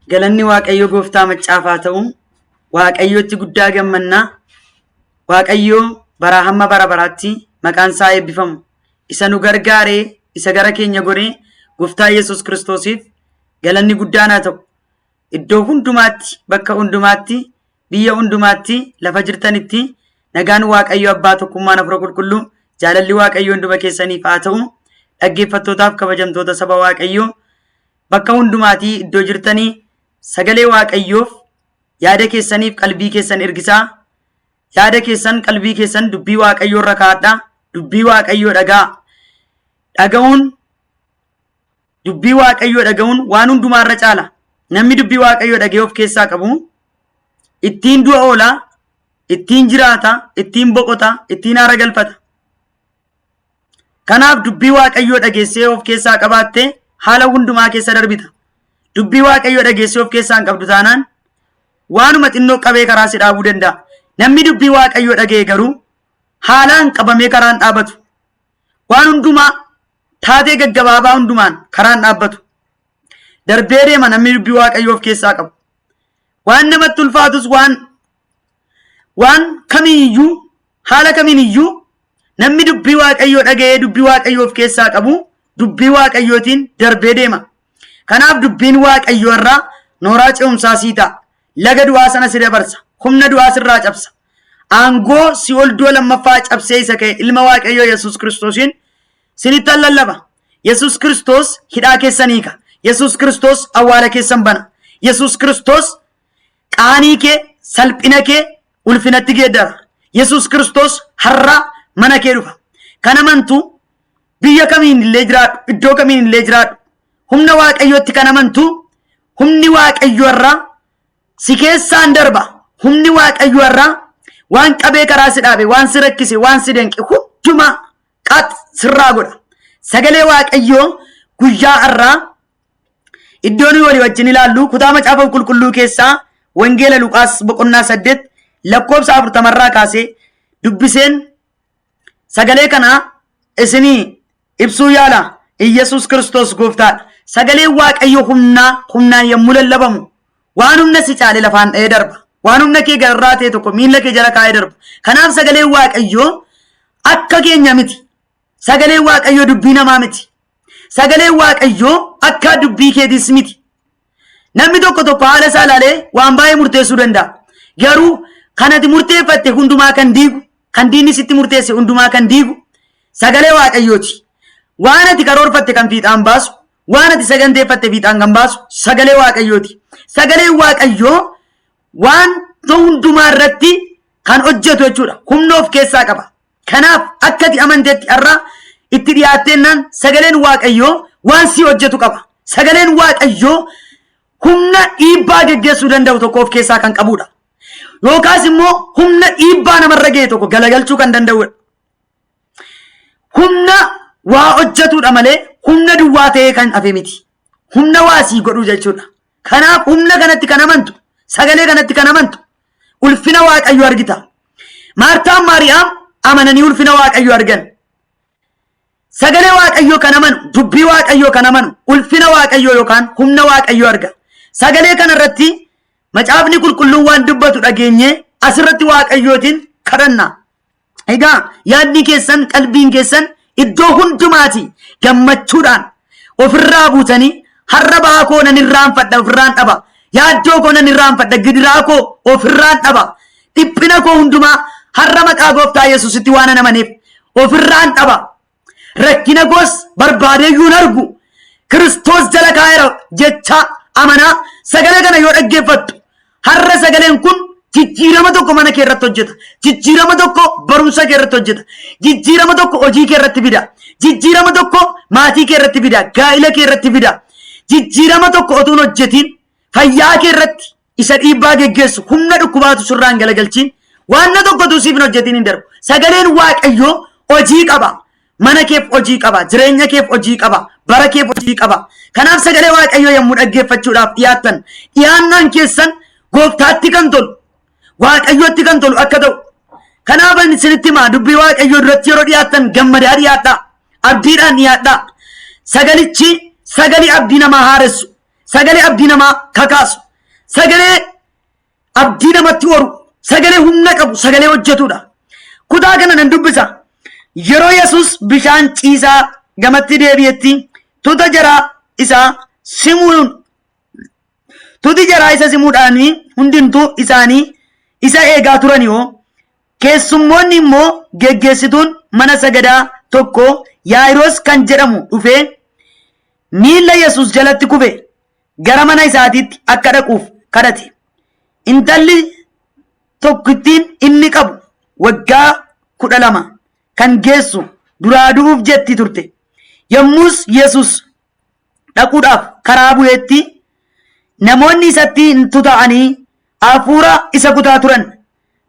Galanni Waaqayyo gooftaa maccaafaa ta'u, Waaqayyotti guddaa gammannaa. Waaqayyo baraa hamma bara baraatti maqaan isaa eebbifamu. Isa nu gargaaree, isa gara keenya goree, gooftaa Yesuus Kiristoosiif galanni guddaan haa ta'u. Iddoo hundumaatti, bakka hundumaatti, biyya hundumaatti, lafa jirtanitti nagaan Waaqayyo Abbaa tokkummaan Hafuura Qulqulluu jaalalli Waaqayyo hunduma keessaniif haa ta'u. Dhaggeeffattootaaf kabajamtoota saba Waaqayyoo bakka hundumaatii iddoo jirtanii sagalee Waaqayyoof yaada keessaniif qalbii keessan ergisaa. Yaada keessan qalbii keessan dubbii Waaqayyoo irra kaa'adhaa. Dubbii Waaqayyoo dhagaa. Dhaga'uun dubbii Waaqayyoo dhaga'uun waan hundumaa irra caala. Namni dubbii Waaqayyoo dhaga'ee of keessaa qabu ittiin du'a oola, ittiin jiraata, ittiin boqota, ittiin haara galfata. Kanaaf dubbii Waaqayyoo dhageessee of keessaa qabaatte haala hundumaa keessa darbita. Dubbii Waaqayyoo dhageessee of keessaa hin qabdu taanaan waanuma xinnoo qabee karaa si dhaabuu danda'a. Namni dubbii Waaqayyoo dhaga'e garuu haalaan qabamee karaan dhaabatu. Waan hundumaa taatee gaggabaabaa hundumaan karaan dhaabbatu. Darbee deema namni dubbii Waaqayyoo of keessaa qabu. Waan namatti ulfaatus waan waan kamiiyyuu haala kamiin iyyuu namni dubbii Waaqayyoo dhaga'ee dubbii Waaqayyoo of keessaa qabu dubbii Waaqayyootiin darbee deema. Kanaaf dubbiin Waaqayyoo irraa nooraa ce'umsaa sii ta'a. Laga du'aa sana si dabarsa. Humna du'aa sirraa cabsa. Aangoo si'ool du'a lammaffaa cabsee isa ka'e ilma Waaqayyoo Yesuus Kiristoosiin sinittan lallaba. Yesuus Kiristoos hidhaa keessan hiika. Yesuus Kiristoos awwaala keessan bana. Yesuus Kiristoos qaanii kee, salphina kee ulfinatti geeddara. Yesuus Kiristoos har'a mana kee dhufa. Kan amantu biyya kamiin illee jiraadhu, iddoo kamiin illee jiraadhu, humna Waaqayyootti kan amantu humni Waaqayyoo irraa si keessaan darba. Humni Waaqayyoo irraa waan qabee karaa si dhaabe, waan si rakkise, waan si danqe hundumaa qax sirraa godha. Sagalee Waaqayyoo guyyaa har'aa iddoo nuyi walii wajjin ilaallu kutaa macaafa qulqulluu keessaa Wangeela Luqaas boqonnaa 8 lakkoofsa 40 irraa kaasee dubbiseen sagalee kana isinii ibsuu yaala. Iyyasuus Kiristoos gooftaadha. Sagaleen Waaqayyoo humnaa humnaan yommuu lallabamu waan humna si caale lafaan dha'ee darba. Waan humna kee gararraa ta'e tokko miilla kee jala kaa'ee darba. Kanaaf sagaleen Waaqayyoo akka keenya miti. Sagaleen Waaqayyoo dubbii namaa miti. Sagaleen Waaqayyoo akka dubbii keetiis miti. Namni tokko tokko haala isaa ilaalee waan baay'ee murteessuu danda'a. Garuu kan ati murteeffatte hundumaa kan diigu, kan diinni sitti murteesse hundumaa kan diigu sagalee Waaqayyooti. Waan ati karoorfatte kan fiixaan baasu, waan ati saganteeffatte fiixaan kan baasu sagalee Waaqayyooti. Sagaleen Waaqayyoo waan hundumaa irratti kan hojjetu jechuudha. Humna of keessaa qaba. Kanaaf akka ati amanteetti har'a itti dhiyaatteennaan sagaleen Waaqayyoo waan si hojjetu qaba. Sagaleen Waaqayyoo humna dhiibbaa geggeessuu danda'u tokko of keessaa kan qabudha. Yookaas immoo humna dhiibbaa namarra ga'e tokko galagalchuu kan danda'udha. Humna waa hojjetudha malee humna duwwaa ta'ee kan hafe miti. Humna waa sii godhuu jechuudha. Kanaaf humna kanatti kan amantu, sagalee kanatti kan amantu, ulfina Waaqayyoo argita. Maartaan Maariyaam amananii ulfina Waaqayyoo argan. Sagalee Waaqayyoo kan amanu, dubbii Waaqayyoo kan amanu, ulfina Waaqayyoo yookaan humna Waaqayyoo arga. Sagalee kana irratti macaafni qulqulluun waan dubbatu dhageenyee asirratti Waaqayyootiin kadhanna. Egaa yaadni keessan qalbiin keessan iddoo hundumaati gammachuudhaan ofirraa buutanii har'a ba'aa koo nan irraanfadha ofirraan dhaba yaaddoo koo nan irraanfadha gidiraa koo ofirraan dhaba dhiphina koo hundumaa har'a maqaa gooftaa Yesuusitti waan amaneef ofirraan dhaba rakkina koos barbaadeeyyuu hin argu Kiristoos jala kaa'eera jecha amanaa sagalee kana yoo dhaggeeffattu har'a sagaleen kun jijjiirama tokko mana kee irratti hojjeta. Jijjiirama tokko barumsa kee irratti hojjeta. Jijjiirama tokko hojii kee irratti fida. Jijjiirama tokko maatii kee irratti fida. Gaa'ila kee irratti fida. Jijjiirama tokko otuu hin hojjetiin fayyaa kee irratti isa dhiibbaa geggeessu humna dhukkubaatu sirraa hin galagalchiin waan na tokkotu siif hin hojjetiin hin darbu. Sagaleen Waaqayyoo hojii qaba. Mana keef hojii qaba. Jireenya keef hojii qaba. Bara keef hojii qaba. Kanaaf sagalee Waaqayyoo yommuu dhaggeeffachuudhaaf dhiyaattan dhiyaannaan keessan gooftaatti kan tolu Waaqayyootti kan tolu akka ta'u. Kanaaf ani isinitti himaa dubbii Waaqayyoo duratti yeroo dhiyaattan gammadaa dhiyaadhaa. Abdiidhaan dhiyaadhaa. Sagalichi sagalee abdii namaa haaressu. Sagalee abdii namaa kakaasu. Sagalee abdii namatti horu. Sagalee humna qabu. Sagalee hojjetudha. Kutaa kana nan dubbisa. Yeroo Yesus bishaan ciisaa gamatti deebi'etti tuta jaraa isaa simuun tuti jaraa isa simuudhaan hundintuu isaanii isa eegaa turan yoo keessummoonni immoo geggeessituun mana sagadaa tokko Yaayiroos kan jedhamu dhufee miilla Yesus jalatti kufe gara mana isaatiitti akka dhaquuf kadhate. Intalli tokkittiin inni qabu waggaa 12 kan geessu duraa du'uuf jetti turte. Yommus Yesus dhaquudhaaf karaa bu'etti namoonni isatti hin tuta'anii hafuura isa kutaa turan.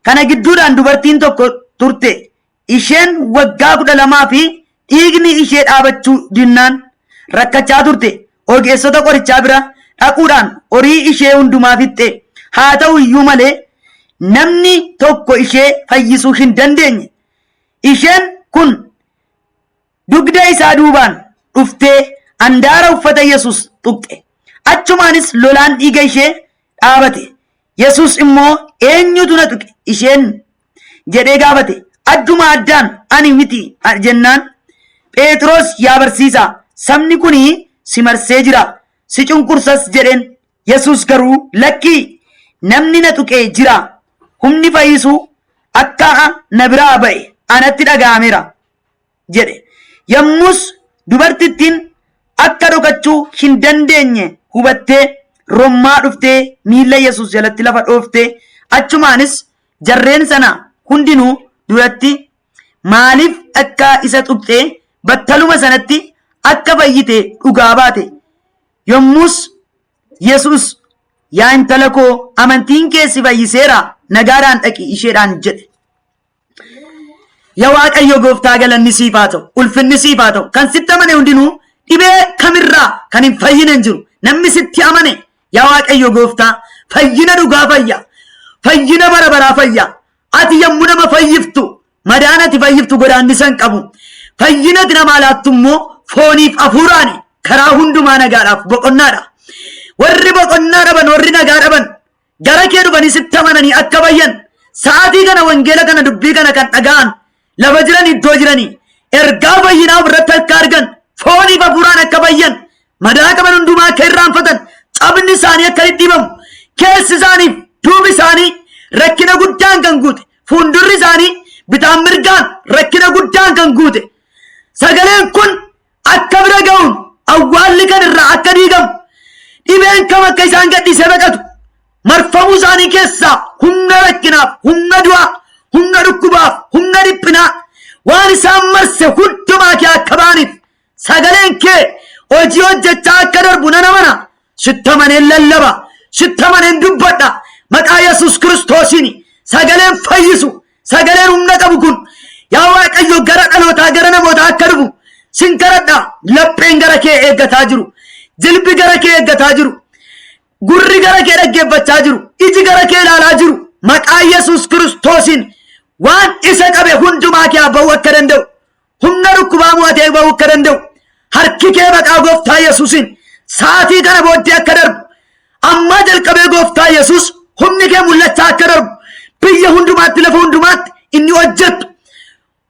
Kana gidduudhaan dubartiin tokko turte. Isheen waggaa 12 fi dhiigni ishee dhaabachuu dinnaan rakkachaa turte. Ogeessota qorichaa bira dhaquudhaan horii ishee hundumaa fixxe. Haa ta'u iyyuu malee namni tokko ishee fayyisuu hin dandeenye. Isheen kun dugda isaa duubaan dhuftee andaara uffata Yesus tuqxe. Achumaanis lolaan dhiiga ishee dhaabate. Yesus immoo eenyutu na tuqe isheen jedhee gaafate. Adduma addaan ani miti jennaan Phexros yaa barsiisaa sabni kun si marsee jira si cunqursas jedheen. Yesus garuu lakkii namni na tuqee jira humni fayyisu akka na biraa ba'e anatti dhaga'ameera jedhe. Yommus dubartittiin akka dhokachuu hin dandeenye hubattee rommaa dhuftee miilla Yesus jalatti lafa dhooftee achumaanis jarreen sana hundinuu duratti maaliif akka isa tuqxee battaluma sanatti akka fayyite dhugaa baate. Yommus Yesus yaa intala koo amantiin kee si fayyiseera nagaadhaan dhaqi isheedhaan jedhe. Yaa Waaqayyo gooftaa galanni siif haa ta'u, ulfinni siif haa ta'u. Kan sitti amane hundinuu dhibee kamirraa kan hin fayyine hin jiru. Namni sitti amane yaa Waaqayyo gooftaa fayyina dhugaa fayya. Fayyina bara baraa fayya. Ati yommuu nama fayyiftu madaan ati fayyiftu godaannisa hin qabu. Fayyina ati namaa laattu immoo fooniif hafuuraani karaa hundumaa nagaadhaaf boqonnaadha. Warri boqonnaa dhaban warri nagaa dhaban gara kee dhufanii sitti amananii akka fayyan sa'aatii kana wangeela kana dubbii kana kan dhaga'an lafa jiran iddoo jiranii ergaa fayyinaa ofirratti akka argan fooniif hafuuraan akka fayyan madaa qaban hundumaa akka irraanfatan cabni isaanii akka dhidhiibamu keessi isaaniif duubi isaanii rakkina guddaan kan guute fuuldurri isaanii bitaan mirgaan rakkina guddaan kan guute sagaleen kun akka bira ga'uun awwaalli kan irraa akka diigamu dhibeen kam akka isaan gadhiisee baqatu marfamuu isaanii keessaa humna rakkinaaf humna du'aa humna dhukkubaaf humna dhiphinaa waan isaan marse hundumaa kee akka ba'aniif sagaleen kee hojii hojjechaa akka darbu nan amana sitti amaneen lallaba sitti amaneen dubbadha maqaa Yesuus Kiristoosiin sagaleen fayyisu Sagaleen humna qabu kun yaa Waaqayyo gara dhalootaa gara namootaa akka dhufu sin kadhadha. Lapheen gara kee eeggataa jiru. Jilbi gara kee eeggataa jiru. Gurri gara kee dhaggeeffachaa jiru. Iji gara kee ilaalaa jiru. Maqaa Yesuus Kiristoosiin waan isa qabe hundumaa kee ba'uu akka danda'u. Humna dhukkubaa mo'atee ba'uu akka danda'u. Harki kee maqaa gooftaa Yesuusiin sa'aatii kana booddee akka darbu. Ammaa jalqabee gooftaa Yesuus humni kee mul'achaa akka darbu. Biyya hundumaatti lafa hundumaatti inni hojjettu.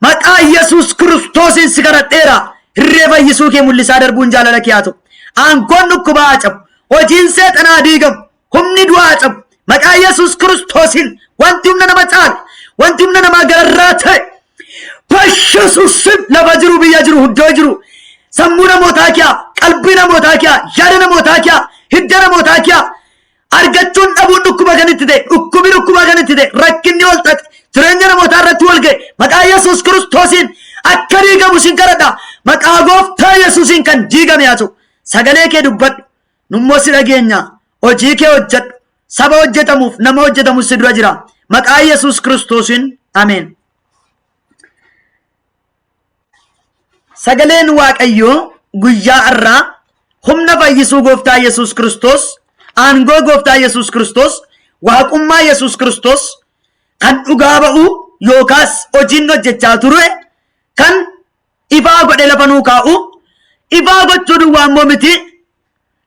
Maqaa Yesuus Kiristoosiin si kadhadheera. Hirree fayyisuu kee mul'isaa darbuun jaalala kee haa ta'u. Aangoon dhukkubaa haa cabu. Hojiin seexanaa haa diigamu. Humni du'aa haa cabu. Maqaa Yesuus Kiristoosiin wanti humna nama caalu, wanti humna namaa gararraa ta'e Yesuusin lafa jiru biyya jiru iddoo jiru sammuu namootaa kiyaa qalbii namootaa kiyaa yaada namootaa kiyaa hidda namootaa kiyaa argachuun dhabuun dhukkuba kan itti ta'e dhukkubi dhukkuba kan itti ta'e rakkinni wal xaxe jireenya namootaa irratti wal ga'e maqaa Yesuus Kiristoosiin akka diigamu sin kadhadha maqaa gooftaa Yesuusiin kan diigame haa ta'u sagalee kee dubbadhu nummoo si dhageenya hojii kee hojjedhu saba hojjetamuuf nama hojjetamu si dura jira maqaa Yesuus Kiristoosiin ameen. Sagaleen Waaqayyoo guyyaa har'aa humna fayyisuu gooftaa Yesuus Kiristoos, aangoo gooftaa Yesuus Kiristoos, waaqummaa Yesuus Kiristoos kan dhugaa ba'u yookaas hojiin hojjechaa ture kan ifaa godhe lafa nuu kaa'u ifaa gochuu duwwaa immoo miti.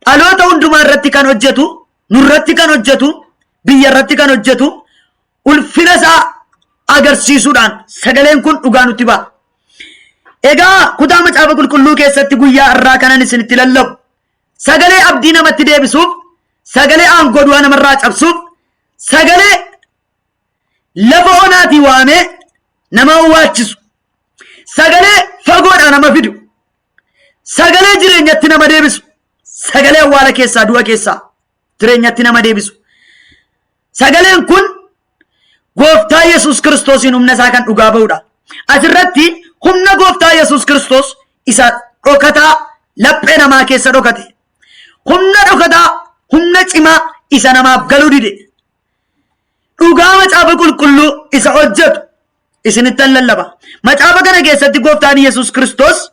Dhaloota hundumaa irratti kan hojjetu, nurratti kan hojjetu, biyya irratti kan hojjetu, ulfina isaa agarsiisuudhaan sagaleen kun dhugaa nutti ba'a. Egaa kutaa macaafa qulqulluu keessatti guyyaa irraa kanan isinitti lallabu sagalee abdii namatti deebisuuf, sagalee aangoo du'aa namarraa cabsuuf, sagalee lafa onaatii waamee nama owwaachisu, sagalee fagoodhaa nama fidu, sagalee jireenyatti nama deebisu, sagalee awwaala keessaa du'a keessaa jireenyatti nama deebisu. Sagaleen kun gooftaa Yesuus Kiristoosiin humna isaa kan dhugaa ba'udha. Asirratti humna gooftaa Yesuus Kiristoos isa dhokataa laphee namaa keessa dhokate. Humna dhokataa, humna cimaa isa namaaf galuu dide. Dhugaa macaafa qulqulluu isa hojjetu isinittan lallaba. Macaafa kana keessatti gooftaan Yesuus Kiristoos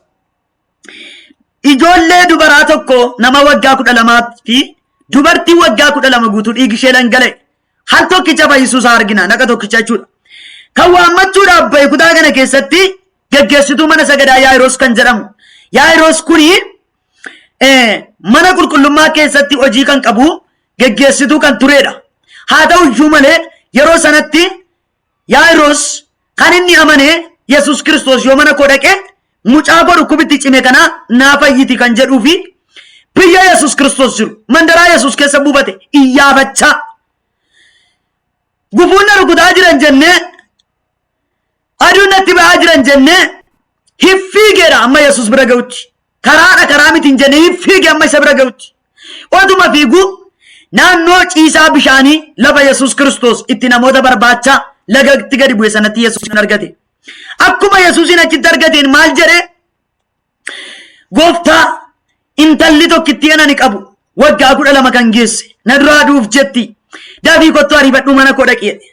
ijoollee dubaraa tokko nama waggaa 12 fi dubartii waggaa 12 guutuu dhiigi ishee dhangala'e hal tokkicha fayyisuu isaa argina naqa tokkicha jechuudha. Kan waammachuudhaaf bahe kutaa kana keessatti geggeessituu mana sagadaa Yaayiroos kan jedhamu. Yaayiroos kuni mana qulqullummaa keessatti hojii kan qabu geggeessituu kan turedha. Haa ta'u iyyuu malee yeroo sanatti Yaayiroos kan inni amane Yesuus Kiristoos yoo mana koo dhaqe mucaa koo dhukkubitti cime kana naa fayyiti kan jedhuu fi biyya Yesuus Kiristoos jiru mandaraa Yesuus keessa buufate iyyaafachaa gufuun na rukutaa jiran jennee aduun natti ba'aa jiran jennee hin fiigeedha amma Yesuus bira ga'utti. Karaadha karaa miti hin jenne hin fiige amma isa bira ga'utti. Otuma fiiguu naannoo ciisaa bishaanii lafa Yesuus Kiristoos itti namoota barbaacha lagatti gadi bu'e sanatti Yesuusin argate. Akkuma Yesuusin achitti argateen maal jedhee? Gooftaa intalli tokkittii ani qabu waggaa 12 kan geesse na duraa du'uuf jetti. Dafii kottu ariifadhuu mana koo dhaqi jedhe.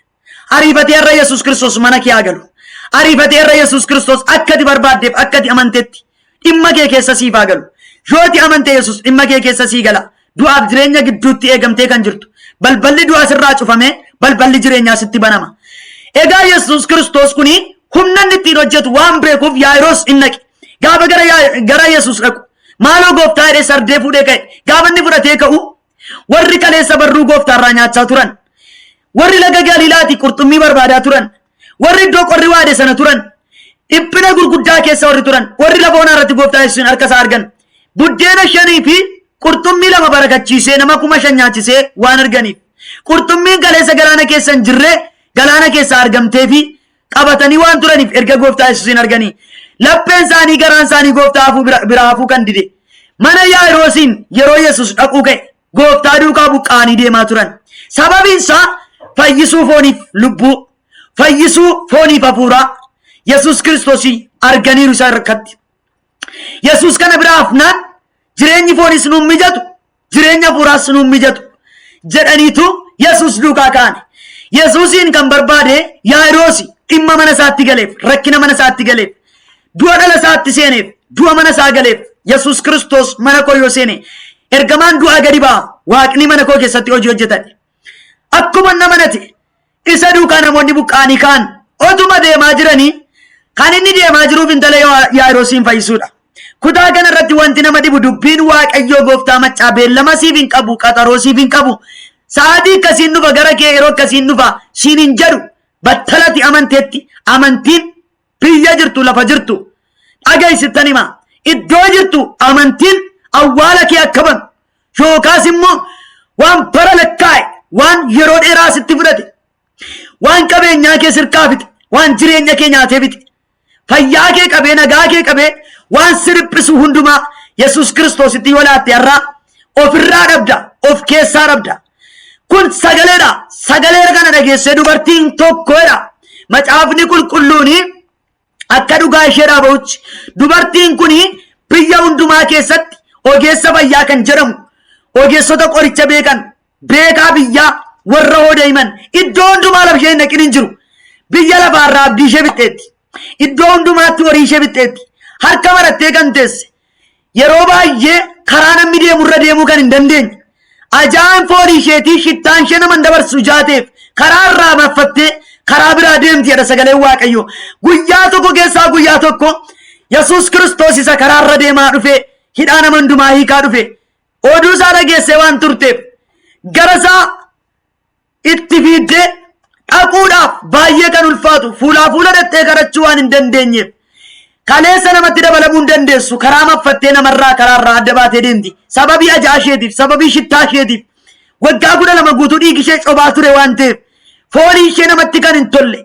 Ariifatee har'a Yesuus Kiristoos mana kee haa galu. Ariifatee har'a Yesuus Kiristoos akka ati barbaaddeef akka ati amantetti dhimma kee keessa siif haa galu. Yoo ati amante Yesuus dhimma kee keessa sii gala. Du'aaf jireenya gidduutti eegamtee kan jirtu. Balballi du'aa sirraa cufamee balballi jireenyaa sitti banama. Egaa Yesuus Kiristoos kuni humna inni ittiin hojjetu waan beekuuf Yaayiroos hin naqe. Gaafa gara Yesuus dhaqu maaloo gooftaa jedhee sardee fuudhee ka'e. Gaafa inni fudhatee ka'u warri kaleessa barruu gooftaarraa nyaachaa turan, warri laga Galiilaatii qurxummii barbaadaa turan, warri iddoo qorri waade sana turan, dhiphina gurguddaa keessa warri turan, warri lafa onaa irratti gooftaa Yesuusiin harka isaa argan, buddeena shanii fi qurxummii lama barakachiisee nama 5,000 nyaachisee waan arganiif, qurxummiin kaleessa galaana keessa hin jirre galaana keessaa argamtee fi qabatanii waan turaniif erga gooftaa Yesuusiin arganii lapheen isaanii garaan isaanii gooftaa hafuu bira hafuu kan dide mana Yaayiroosiin yeroo Yesuus dhaquu ka'e gooftaa duukaa buqqa'anii deemaa turan. Sababiin isaa fayyisuu fooniif lubbuu, fayyisuu fooniif hafuuraa Yesuus Kiristoosii arganiiru isa harkatti. Yesuus kana bira hafnaan jireenyi foonis nuun mijatu, jireenya hafuuraas nuun mijatu jedhaniitu Yesuus duukaa ka'an. Yesuusiin kan barbaade Yaayiroosi dhimma mana isaatti galeef, rakkina mana isaatti galeef, du'a dhala isaatti seeneef, du'a mana isaa galeef Yesuus Kiristoos mana koo yoo seene ergamaan du'aa gadi ba'a waaqni mana koo keessatti hojii hojjetan. Akkuma nama nate isa duukaa namoonni buqqa'anii ka'an otuma deemaa jiranii kan inni deemaa jiruuf intala Yaayiroosiin fayyisuudha. Kutaa kana irratti wanti nama dhibu dubbiin Waaqayyoo gooftaa maccaa beellama siif hin qabu, qaxaroo siif hin qabu. Sa'aatii akkasiin dhufa gara kee yeroo akkasiin dhufa siin hin jedhu battalati amanteetti amantiin biyya jirtu lafa jirtu dhageessittan hima. Iddoo jirtu amantiin awwaala kee akka banu yookaas immoo waan bara lakkaa'e waan yeroo dheeraa sitti fudhate waan qabeenyaa kee sirkaa fixe waan jireenya kee nyaatee fixe fayyaa kee qabee nagaa kee qabee waan si dhiphisu hundumaa Yesuus Kiristoositti yoo laatte har'aa ofirraa dhabda of keessaa dhabda. Kun sagaleedha. Sagalee kana dhageessee dubartiin tokkodha. Macaafni qulqulluuni akka dhugaa isheedhaa ba'utti dubartiin kun biyya hundumaa keessatti ogeessa fayyaa kan jedhamu ogeessota qoricha beekan beekaa biyyaa warra hooda himan iddoo hundumaa lafa ishee hin dhaqin hin jiru. Biyya lafaarraa abdii ishee fixxeetti. Iddoo hundumaatti horii ishee fixxeetti. Harka marattee kan teesse. Yeroo baay'ee karaa namni deemu irra deemuu kan hin dandeenye. Ajaa'an foolii isheetii shittaan ishee nama hin dabarsu jaateef karaa irraa baffattee karaa biraa deemti jedha sagaleen Waaqayyoo. Guyyaa tokko keessaa guyyaa tokko Yesuus Kiristoos isa karaa irra deemaa dhufe hidhaa nama hundumaa hiikaa dhufe. Oduu isaa dhageessee waan turteef gara isaa itti fiiddee dhaquudhaaf baay'ee kan ulfaatu fuulaa fuula dhattee kadhachuu waan hin dandeenyeef kaleessa namatti dabalamuu hin dandeessu karaa maffattee namarraa karaarraa adda baatee deemti sababii ajaa isheetiif sababii shittaa isheetiif waggaa 12 guutuu dhiigi ishee cobaa ture waan ta'eef foolii ishee namatti kan hin tolle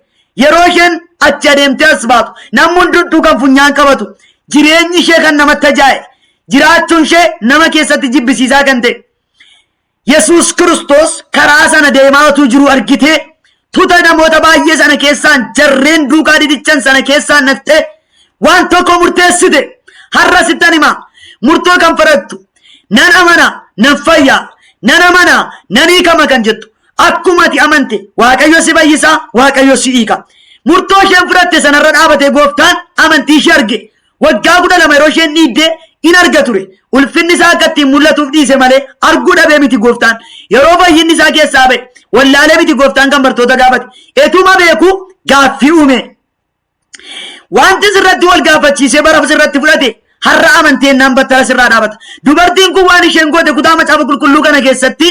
yeroo isheen achi adeemtee as baatu namni hundumtuu kan funyaan qabatu jireenyi ishee kan namatti ajaa'e jiraachuun ishee nama keessatti jibbisiisaa kan ta'e Yesuus Kiristoos karaa sana deemaa utuu jiruu argitee tuta namoota baay'ee sana keessaan jarreen duukaa didichan sana keessaan naqxee waan tokko murteessite. Har'a sittan hima, murtoo kan fudhattu nan amana nan fayya, nan amana nan hiikama kan jettu akkuma ati amante Waaqayyo si fayyisaa, Waaqayyo si hiika. Murtoo isheen fudhatte sanarra dhaabatee gooftaan amantii ishee arge. Waggaa 12 yeroo isheen dhiiddee in arga ture. Ulfinni isaa akka ittiin mul'atuuf dhiise malee arguu dhabee miti gooftaan. Yeroo fayyinni isaa keessaa ba'e wallaalee miti gooftaan kan bartoota gaafate. Etuma beeku gaaffii uume. Wanti sirratti wal gaafachiisee bara sirratti fudhate har'a amanteennaan battala sirraa dhaabata. Dubartiin kun waan isheen goote kutaa macaafa qulqulluu kana keessatti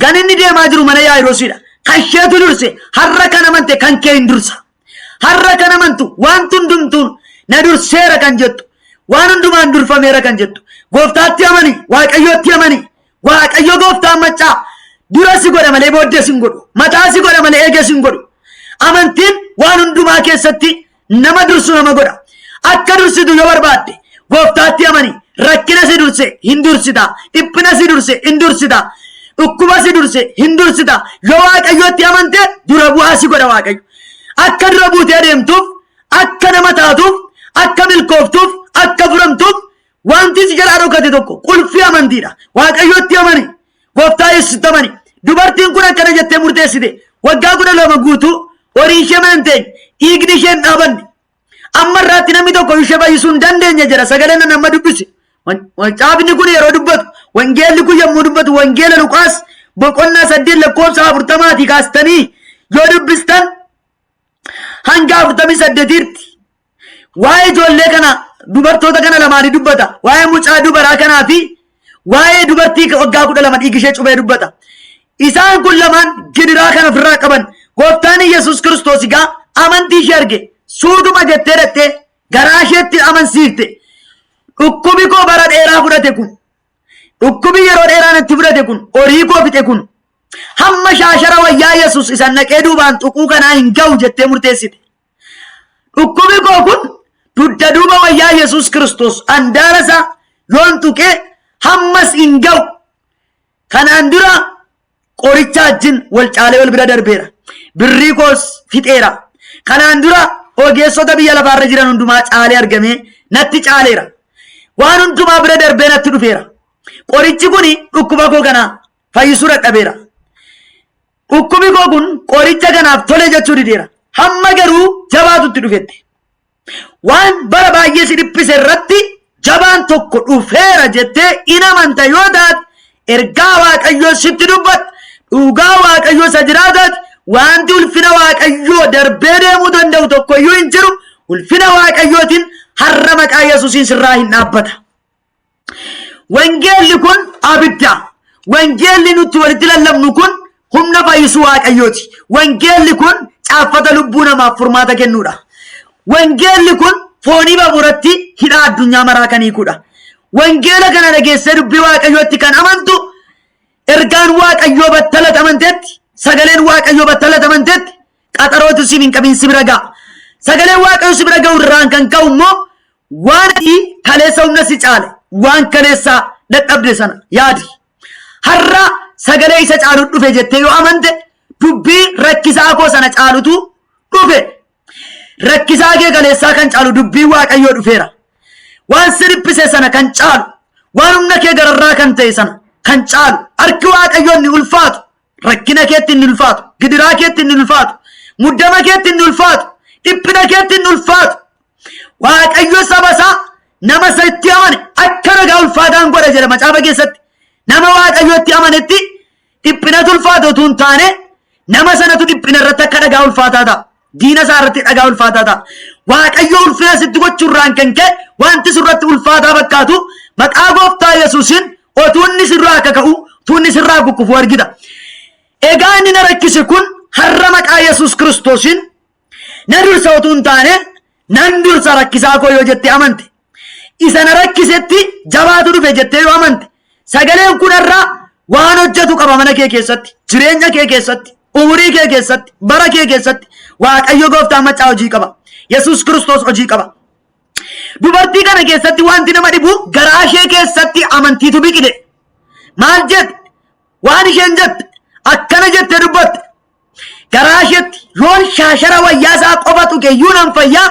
gan inni deemaa jiru mana Yaayiroosiidha. Kan isheetu durse har'a kan amante kan kee hin dursa. Har'a kan amantu wanti hundumtuun na durseera kan jettu waan hundumaan durfameera kan jettu gooftaatti amani, waaqayyootti amani. Waaqayyo gooftaan maccaa dura si godha malee booddee si hin godhu, mataa si godha malee eegee si hin godhu. Amantiin waan hundumaa keessatti nama dursu nama godha. Akka dursitu yoo barbaadde gooftaatti amani. Rakkina si durse hin dursita, dhiphina si durse hin dursita, dhukkuba si durse hin dursita. Yoo waaqayyootti amante dura bu'aa si godha waaqayyo. Akka dura buutee adeemtuuf, akka nama taatuuf, akka milkooftuuf, akka furamtuuf wanti si jalaa dhokate tokko qulfii amantiidha. Waaqayyootti amani, gooftaa Yesuusitti amani. Dubartiin kun akkana jettee murteessite. Waggaa 12 guutuu horii ishee mana hin teenye, dhiigni ishee hin dhaabanne. Amma irraatti namni tokko ishee fayyisuu hin dandeenye jedha sagaleen nan amma dubbise. Macaafni kun yeroo dubbatu, wangeelli kun yommuu dubbatu, wangeela Luqaas boqonnaa 8 lakkoofsa 40 kaastanii yoo dubbistan hanga 48tti waa'ee ijoollee kana dubartoota kana lamaanii dubbata. Waa'ee mucaa dubaraa kanaa fi waa'ee dubartii waggaa 12 dhiigi ishee cubee dubbata. Isaan kun lamaan gidiraa kan ofirraa qaban. Gooftaan Yesuus Kiristoos egaa amantii ishee arge suutuma jettee dhattee garaa isheetti amansiifte. Dhukkubi koo bara dheeraa fudhate kun, dhukkubi yeroo dheeraa natti fudhate kun, horii koo fixe kun hamma shaashara wayyaa Yesuus isan naqee duubaan tuquu kanaa hin ga'u jettee murteessite. Dhukkubi koo kun dugda duuba wayyaa Yesuus Kiristoos andaara isaa yoon tuqee hammas hin ga'u. Kanaan dura qoricha wajjin wal caalee wal bira darbeera. Birrii koos fixeera. Kanaan dura ogeessota biyya lafaarra jiran hundumaa caalee argamee natti caaleera. Waan hundumaa bira darbee natti dhufeera. Qorichi kun dhukkuba koo kana fayyisuu dadhabeera. Dhukkubi koo kun qoricha kanaaf tole jechuu dideera. Hamma garuu jabaatutti dhufette. Waan bara baay'ee si dhiphise irratti jabaan tokko dhufeera jettee in amanta yoo taate ergaa Waaqayyoo sitti dubbata. Dhugaa Waaqayyoo isa jiraataati. Wanti ulfina Waaqayyoo darbee deemuu danda'u tokko iyyuu hin jiru. Ulfina Waaqayyootiin har'a maqaa Yesuusiin sirraa hin dhaabbata. Wangeelli kun abidda. Wangeelli nuti walitti lallabnu kun humna fayyisuu Waaqayyooti. Wangeelli kun caaffata lubbuu namaaf furmaata kennuudha. Wangeelli kun foonii baburatti hidhaa addunyaa maraa kan hiikuudha. Wangeela kana dhageessee dubbii Waaqayyootti kan amantu ergaan Waaqayyoo battalatti amanteetti, sagaleen Waaqayyoo battalatti amanteetti qaxarootu siif hin qabin si bira ga'a. Sagaleen Waaqayyoo si bira ga'u irraan kan ka'u immoo waan ati kaleessa humna si caale, waan kaleessa dadhabde sana yaadi. Har'a sagalee isa caalu dhufe jettee yoo amante dubbii rakkisaa koo sana caalutu dhufe. Rakkisaa kee kaleessaa kan caalu dubbii Waaqayyoo dhufeera. Waan si dhiphise sana kan caalu, waan humna kee gararraa kan ta'e sana kan caalu, harki Waaqayyoo inni ulfaatu, rakkina keetti inni ulfaatu, gidiraa keetti inni ulfaatu, muddama keetti inni ulfaatu, dhiphina keetti inni ulfaatu. Waaqayyo saba isaa nama isa itti amane akka ragaa ulfaataan godha jedha macaafa keessatti. Nama Waaqayyo itti amanetti dhiphinatu ulfaata utuu hin taane nama sanatu dhiphina irratti akka dhagaa ulfaataa ta'a. Diina isaa irratti dhagaa ulfaataa ta'a. Waaqayyo ulfina sitti gochuurraan kan ka'e wanti sirratti ulfaataa fakkaatu maqaa gooftaa Yesuusiin otuu inni sirraa akka ka'u, otuu inni sirraa kukkufu argita. Egaa inni na rakkise kun har'a maqaa Yesuus Kiristoosiin na dursa otuu hin taane nan dursa rakkisaa koo yoo jettee amante. Isa na rakkisetti jabaatu dhufe jettee yoo amante sagaleen kun har'a waan hojjetu qaba mana kee keessatti, jireenya kee keessatti, umurii kee keessatti, bara kee keessatti Waaqayyo gooftaan maccaa hojii qaba. Yesuus Kiristoos hojii qaba. Dubartii kana keessatti wanti nama dhibu garaa ishee keessatti amantiitu biqile. Maal jette? Waan isheen jette akkana jettee dubbatte. Garaa isheetti yoon shaashara wayyaa isaa qofa tuqe iyyuu nan fayyaa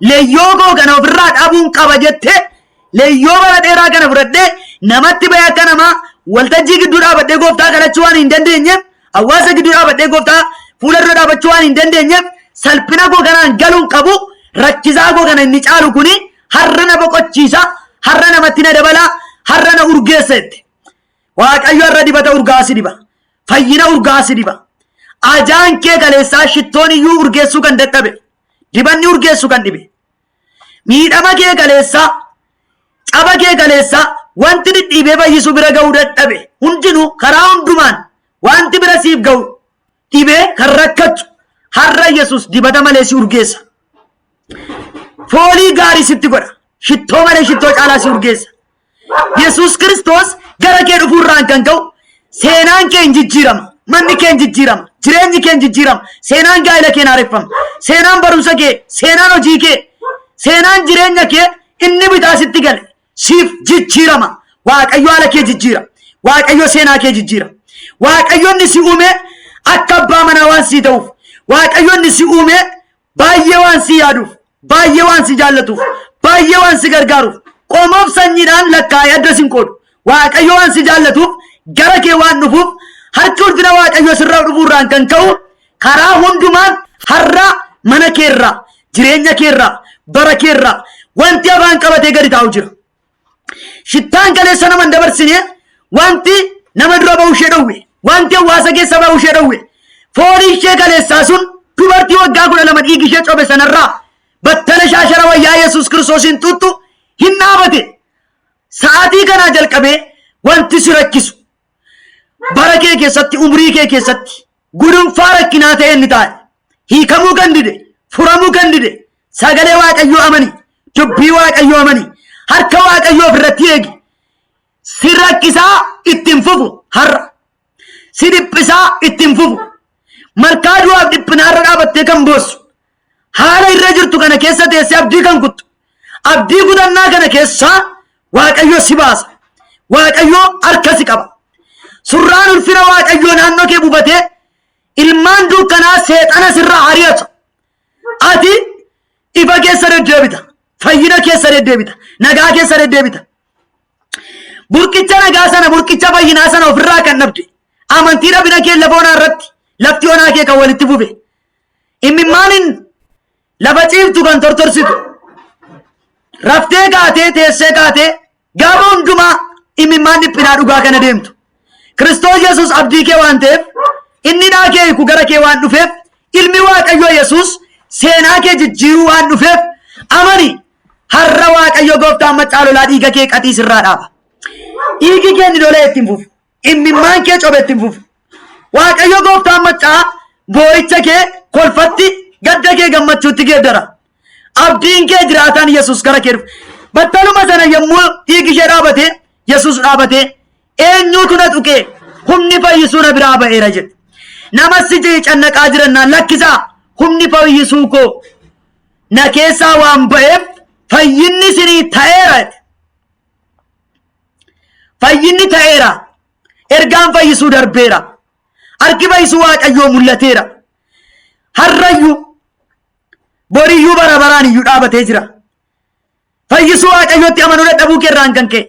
leeyyoo koo kana ofirraa dhabuun qaba jettee leeyyoo bara dheeraa kana fudhadhee namatti bahee akka namaa waltajjii gidduu dhaabadhee gooftaa kadhachuu waan hin dandeenyeef hawaasa gidduu dhaabadhee gooftaa fuula dura dhaabachuu waan hin dandeenyeef salphina koo kanaan galuun qabu rakkisaa koo kana inni caalu kuni har'a na boqochiisa har'a namatti na dabalaa har'a na urgeessa jette. Waaqayyo har'a dibata urgaa si diba. Fayyina urgaa si diba. Ajaan kee kaleessaa shittoon iyyuu urgeessuu kan dadhabe. Dibanni urgeessu kan dhibe. Miidhama kee kaleessaa, caba kee kaleessaa wanti dhidhiibee fayyisuu bira ga'uu dadhabe. Hundinuu karaa hundumaan wanti bira siif ga'u dhibee kan rakkattu har'a Yesuus dibata malee si urgeessa. Foolii gaarii sitti godha. Shittoo malee shittoo caalaa si urgeessa. Yesuus Kiristoos gara kee dhufuu irraan kan ka'u seenaan kee hin jijjiirama. Manni kee hin jijjiirama. Jireenyi kee hin jijjiirama. Seenaan gaa'ela kee hin haareffama. Seenaan barumsa kee, seenaan hojii kee, seenaan jireenya kee inni bitaa sitti gale siif jijjiirama. Waaqayyo haala kee jijjiira. Waaqayyo seenaa kee jijjiira. Waaqayyo inni si uume akka abbaa manaa waan sii ta'uuf. Waaqayyo inni si uume baay'ee waan si yaaduuf, baay'ee waan si jaallatuuf, baay'ee waan si gargaaruuf, qomoof sanyiidhaan lakkaa'ee adda sin qoodu. Waaqayyo waan si jaallatuuf gara kee waan dhufuuf harki ulfina Waaqayyo sirraa dhufuurraan kan ka'u karaa hundumaan har'a mana keerraa, jireenya keerraa, bara keerraa wanti afaan qabatee gadi taa'u jira. Shittaan kaleessa nama hin dabarsine wanti nama dura ba'u ishee dhowwe wanti hawaasa keessa ba'u ishee dhowwe foolii ishee kaleessaa sun dubartii waggaa 12 dhiigi ishee cobe sanarraa battala shaashara wayyaa Yesuus Kiristoosiin tuttu hin dhaabate. Sa'aatii kanaa jalqabee wanti si rakkisu bara kee keessatti umrii kee keessatti gudunfaa rakkinaa ta'e inni taa'e hiikamuu kan dide furamuu kan dide sagalee Waaqayyoo amani dubbii Waaqayyoo amani harka Waaqayyoo ofirratti eegi si rakkisaa ittiin fufu har'a si dhiphisaa ittiin fufu malkaa du'aaf dhiphinaarra dhaabattee kan boossu haala irra jirtu kana keessa teessee abdii kan kuttu abdii kutannaa kana keessaa Waaqayyo si baasa. Waaqayyo harka si qaba. Surraan ulfina Waaqayyoo naannoo kee buufatee ilmaan dukkanaa seexana sirraa ari'atu. Ati ifa keessa deddeebita. Fayyina keessa deddeebita. Nagaa keessa deddeebita. Burqicha nagaa sana burqicha fayyinaa sana ofirraa kan dhabde amantii dhabina kee lafa onaa irratti lafti onaa kee kan walitti fufe Imimmaaniin lafa ciiftu kan tortorsitu. Raftee kaatee teessee kaatee gaafa hundumaa imimmaan dhiphinaa dhugaa kana deemtu. Kiristoos Yesuus abdii kee waan ta'eef inni hidhaa kee hiiku gara kee waan dhufeef ilmi Waaqayyoo Yesuus seenaa kee jijjiiruu waan dhufeef amani har'a Waaqayyo gooftaan maccaa lolaa dhiiga kee qaxii sirraa dhaaba. Dhiigi kee inni lola'e ittiin fufu. Immimmaan kee cobe ittiin fufu. Waaqayyo gooftaan maccaa boo'icha kee kolfatti gadda kee gammachuutti geeddara. Abdiin kee jiraataan Yesuus gara kee dhufa. Battaluma sana yommuu dhiigi ishee dhaabate Yesuus dhaabate eenyuutu na tuqee humni fayyisuu na biraa ba'eera jedhe. Nama si cannaqaa jirannaan lakkisaa humni fayyisuu koo na keessaa waan ba'eef fayyinni isinii ta'eera jedhe. Fayyinni ta'eera. Ergaan fayyisuu darbeera. Harki fayyisuu Waaqayyoo mul'ateera. Har'ayyuu boriyyuu bara baraan iyyuu dhaabatee jira. Fayyisuu Waaqayyootti amanuu dadhabuu keerraan kan ka'e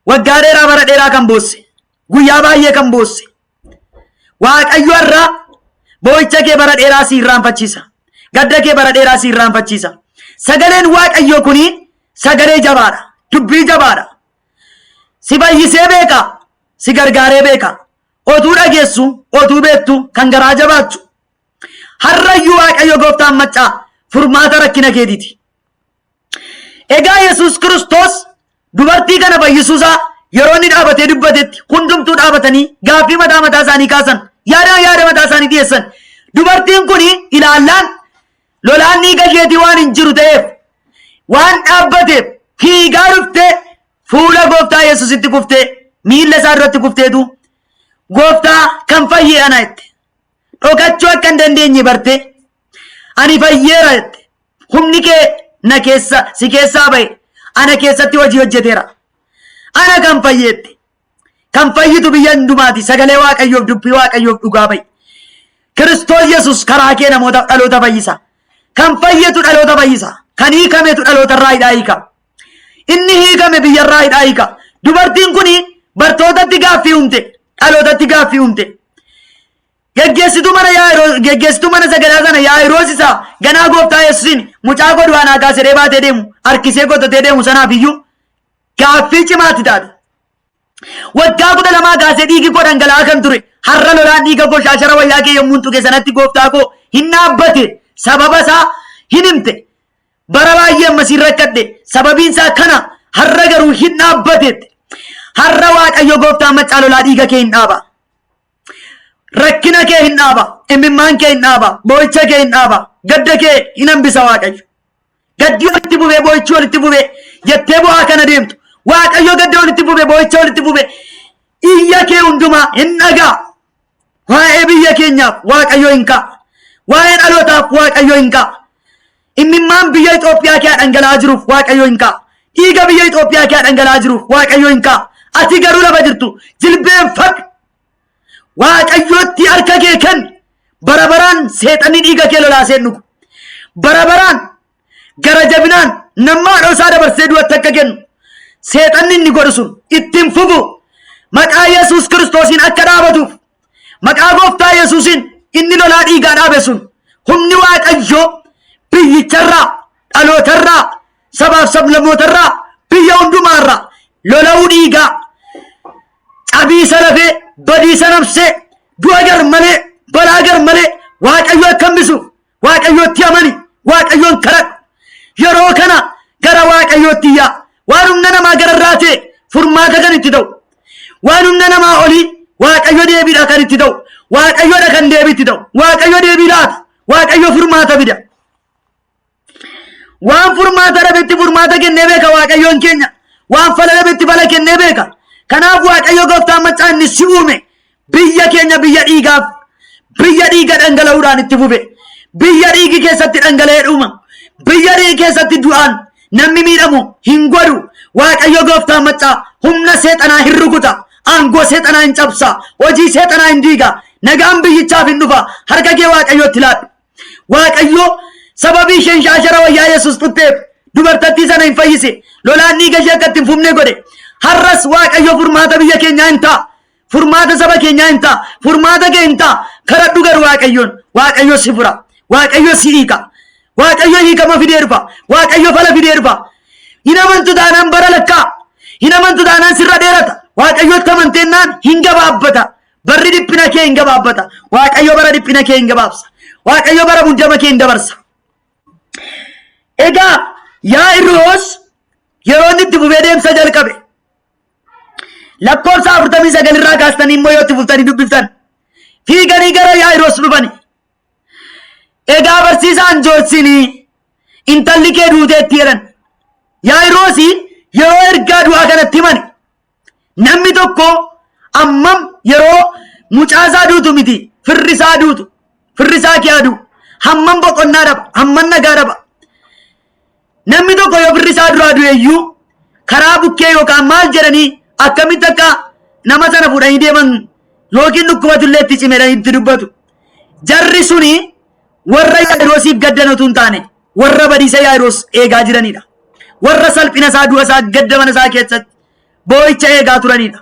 waggaa dheeraa bara dheeraa kan boosse guyyaa baay'ee kan boosse Waaqayyo har'a boo'icha kee bara dheeraa si irraanfachiisa. Gadda kee bara dheeraa si irraanfachiisa. Sagaleen Waaqayyoo kuni sagalee jabaadha. Dubbii jabaadha. Si fayyisee beeka. Si gargaaree beeka. Otuu dhageessu, otuu beektu, kan garaa jabaattu. Har'ayyuu Waaqayyo gooftaan maccaa furmaata rakkina keetiiti. Egaa Yesuus Kiristoos dubartii kana fayyisuusaa Yeroo inni dhaabatee dubbatetti hundumtuu dhaabatanii gaaffii mataa mataa isaanii kaasan, yaada yaada mataa isaanii dhiyeessan. Dubartiin kun ilaallaan lolaan dhiiga isheetii waan hin jiru ta'eef, waan dhaabbateef, fiigaa dhuftee fuula Gooftaa Yesuusitti kuftee, miilla isaa duratti kufteetu, "Gooftaa, kan fayye ana," jette. Dhokachuu akka hin dandeenye bartee, "Ani fayyeera," jette. "Humni kee na keessa, si keessaa ba'e ana keessatti hojii hojjeteera. Ana kan fayyeette." Kan fayyitu biyya hundumaati. Sagalee Waaqayyoof, dubbii Waaqayyoof dhugaa ba'i. Kiristoos Yesus karaa kee namoota, dhaloota fayyisa. Kan fayyetu dhaloota fayyisa. Kan hiikametu dhaloota irraa hidhaa hiika. Inni hiikame biyya irraa hidhaa hiika. Dubartiin kun bartootatti gaaffii uumte. Dhalootatti gaaffii uumte. Geggeessituu mana Yaayiroo, geggeessituu mana sagadaa sana, Yaayiroos isa ganaa Gooftaa Yesuusiin mucaa koo du'aa naa kaasedhee baatee deemu, harkisee qotatee deemu sanaaf iyyuu gaaffii cimaatti taate. "Waggaa 12 kaasee dhiigi koo dhangala'aa kan ture, har'a lolaan dhiiga koo shaashara wayyaa kee yommuu tuqe sanatti, Gooftaa koo, hin dhaabbate." Sababa isaa hin himte. "Bara baay'ee ammasii rakkadhe, sababiin isaa kana, har'a garuu hin dhaabbate." Har'a Waaqayyo Gooftaan maccaa lolaa dhiiga kee hin dhaaba. Rakkina kee hin dhaaba. Imimmaan kee hin dhaaba. Boo'icha kee hin dhaaba. Gadda kee hin hambisa Waaqayyo. Gaddi walitti bubee, boo'ichi walitti bubee jettee bu'aa kana deemtu. Waaqayyo gadda walitti bubee, boo'icha walitti bubee, iyya kee hundumaa hin dhagaa. Waa'ee biyya keenyaaf Waaqayyo hin ka'a. Waa'ee dhalootaaf Waaqayyo hin ka'a. Imimmaan biyya Itoophiyaa kee dhangala'aa jiruuf Waaqayyo hin ka'a. Dhiiga biyya Itoophiyaa kee dhangala'aa jiruuf Waaqayyo hin ka'a. Ati garuu lafa jirtu jilbeenfadhu. Waaqayyootti harka kee kenni. Bara baraan seexanni dhiiga kee lolaasee hin dhugu. Bara baraan gara jabinaan nama haadha isaa dabarsee du'atti akka kennu seexanni inni godhu sun ittiin fufu. Maqaa Yesuus Kiristoosiin akka dhaabatuuf, maqaa Gooftaa Yesuusiin, inni lolaa dhiigaa dhaabe sun, humni Waaqayyoo biyyicharraa, dhalootarraa, sabaaf sablammootarraa, biyya hundumaarraa lola'uu dhiigaa, cabiisa lafee, badiisa nafsee, du'a gar malee, balaa gar malee Waaqayyo akka hambisuuf Waaqayyootti amani, Waaqayyoon kadhadhu. Yeroo kana gara Waaqayyootti iyyaa. Waan humna namaa gararraa ta'e furmaata kan itti ta'u, waan humna namaa olii Waaqayyo deebiidha kan itti ta'u, Waaqayyoodha kan deebii itti ta'u. Waaqayyo deebii laata. Waaqayyo furmaata fida. Waan furmaata dhabetti furmaata kennee beeka Waaqayyoon keenya. Waan fala dhabetti fala kennee beeka. Kanaaf Waaqayyo Gooftaan maccaa inni si uume, biyya keenya biyya dhiigaaf, biyya dhiiga dhangala'uudhaan itti fufe, biyya dhiigi keessatti dhangala'ee dhuma, biyya dhiigi keessatti du'aan namni miidhamu hin godhu. Waaqayyo Gooftaan maccaa humna seexanaa hin rukuta, aangoo seexanaa hin cabsa, hojii seexanaa hin diiga, nagaan biyyichaaf hin dhufa. Harka kee Waaqayyootti laadhu. Waaqayyo sababii isheen shaashara wayyaa Yesuus tutteef dubartattii sana hin fayyise, lolaan dhiiga ishee akka itti hin fufne godhe. Har'as Waaqayyo furmaata biyya keenyaa hin ta'a. Furmaata saba keenyaa hin ta'a. Furmaata kee hin ta'a. Kadhadhu garuu Waaqayyoon. Waaqayyo si fura. Waaqayyo si hiika. Waaqayyo hiikama fidee dhufa. Waaqayyo fala fidee dhufa. Hin amantu taanaan bara lakkaa. Hin amantu taanaan sirra dheerata. Waaqayyotti amanteennaan hin gabaabbata. Barri dhiphina kee hin gabaabbata. Waaqayyo bara dhiphina kee hin gabaabsa. Waaqayyo bara muddama kee hin dabarsa. Egaa Yaa'iroos yeroo inni itti fufee deemsa jalqabe, lakkoofsa 49 irraa kaastanii immoo yoo itti fuftanii dubbiftan, fiiganii gara Yaa'iroos dhufani. "Egaa barsiisaan joorsinii, intalli kee duuteetti," jedhan. Yaa'iroos yeroo ergaa du'aa kanatti himani, namni tokko ammam yeroo mucaa isaa duutu miti, firri isaa duutu, firri isaa kee du'u, hammam boqonnaa dhaba, hammam nagaa dhaba? Namni tokko yoo firri isaa duraa du'e iyyuu karaa bukkee yookaan maal jedhanii akkamitti akka nama sana fuudhanii deeman, yookiin dhukkubatu illee itti cimeedhaan itti dubbatu. Jarri suni warra Yaa'iroosiif gaddan utuu hin taane warra badiisa Yaa'iroos eegaa jiranidha. Warra salphina isaa, du'a isaa, gadda mana isaa keessatti boo'icha eegaa turanidha.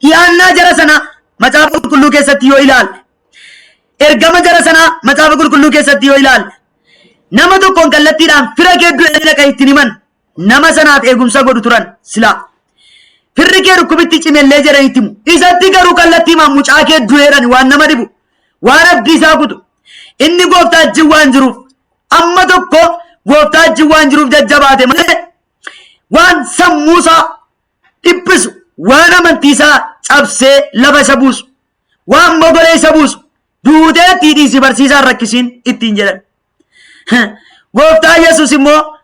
Dhiyaannaa jara sanaa Macaafa Qulqulluu keessatti yoo ilaalle, ergama jara sanaa Macaafa Qulqulluu keessatti yoo ilaalle, nama tokkoon kallattiidhaan fira kee du'e dhaqa ittiin himan, nama sanaaf eegumsa godhu turan silaa. Firri kee dhukkubitti cimellee jedhanii itti himu. Isatti garuu kallattii himan, mucaa kee du'eedhaan. Waan nama dhibu, waan abdii isaa kutu. Inni Gooftaa wajjin waan jiruuf, amma tokko Gooftaa wajjin waan jiruuf jajjabaate malee waan sammuu sammuu isaa dhiphisu, waan amantii isaa cabsee lafa isa buusu, waan mogolee isa buusu, duuteettii dhiisi, barsiisaan rakkisiin ittiin jedhan. Gooftaa Yesuus immoo,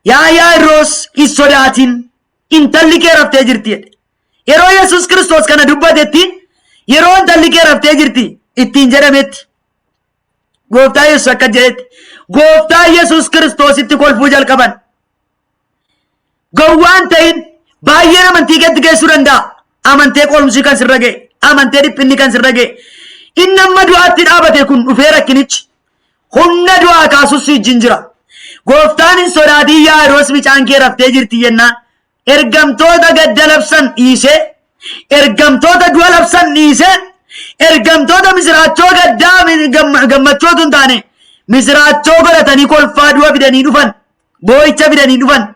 "Yaa Yaa'iroos, hin sodaatin, intalli kee raftee jirti," jedhe. Yeroo Yesuus Kiristoos kana dubbatetti, yeroo intalli kee raftee jirti ittiin jedhametti, Gooftaa Yesuus akka jedhetti, Gooftaa Yesuus Kiristoositti kolfuu jalqaban. Gowwaan ta'in baay'een amantii keetti geessuu danda'a. Amantee qorumsi kan sirra ga'e, amantee dhiphinni kan sirra ga'e. Inni amma du'aatti dhaabate kun dhufee rakkinichi humna du'aa kaasus si wajjin jira. Gooftaan "Hin sodaatin Yaa'iroos, mucaan kee raftee jirti" jennaan, ergamtoota gadda labsan dhiisee, ergamtoota du'a labsan dhiisee, ergamtoota misiraachoo gaddaa gammachootu hin taane misiraachoo godhatanii kolfaa du'a fidanii dhufan, boo'icha fidanii dhufan,